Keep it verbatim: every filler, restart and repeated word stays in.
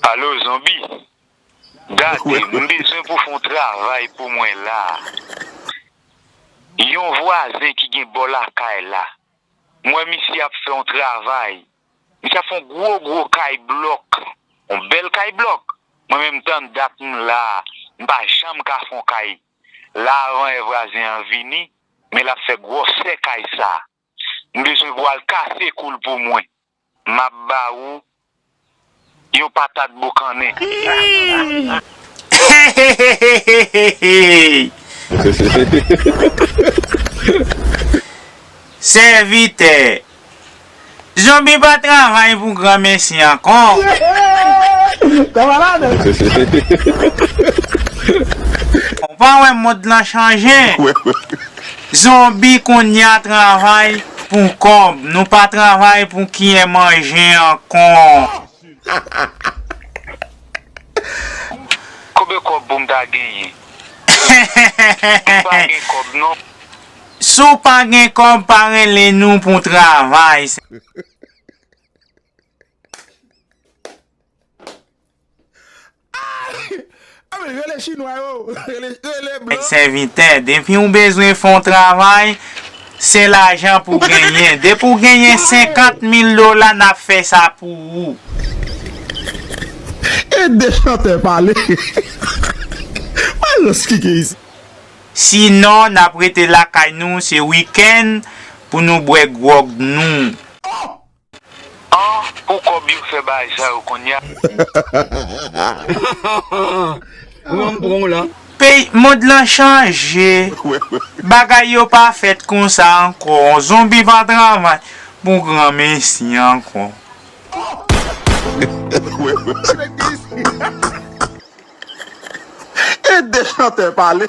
Alo, zonbi. Gade, m bezwen pou fè yon travay pou mwen la. Yon vwazen ki gen bò lakay la. M wè misye ap fè yon travay. Misye ap fè yon gwo, gwo kay blòk. Yon bèl kay blòk. Mwen menm tann dat m la, m pa janm ka fè yon kay. La avan yè vwazen an vini, men l ap fè gwòsè kay sa. M bezwen pou w al kase kou l pou mwen. M ap ba ou yon patat boukannen. Sèvitè, zonbi pa travay pou granmesi ankò. Ou pa wè mond lan chanje? Zonbi kounye a travay pou kòb, nou pa travay pou kiyen manje ankò. Konbyen kòb pou m ta genyen? M pa gen kòb non. Si w pa gen kòb, pa rele nou pou travay. Ay, rele chinwa yo, rele, rele blan. Sèvitè, depi w bezwen fè yon travay, se lajan pou genyen. Depi w genyen senkant mil dola, n ap fè sa pou ou. Ede chantè pale. Malòs ki gen isi. Sinon, n ap rete lakay nou, se wikenn pou nou bwè gwòg nou. An, pou kòb yo fè bagay sa yo konnya. Ou an pran w la. Peyi, mond lan chanje. Bagay yo pa fèt konsa ankò. Zonbi pa travay pou granmesi ankò. Ede chantè pale.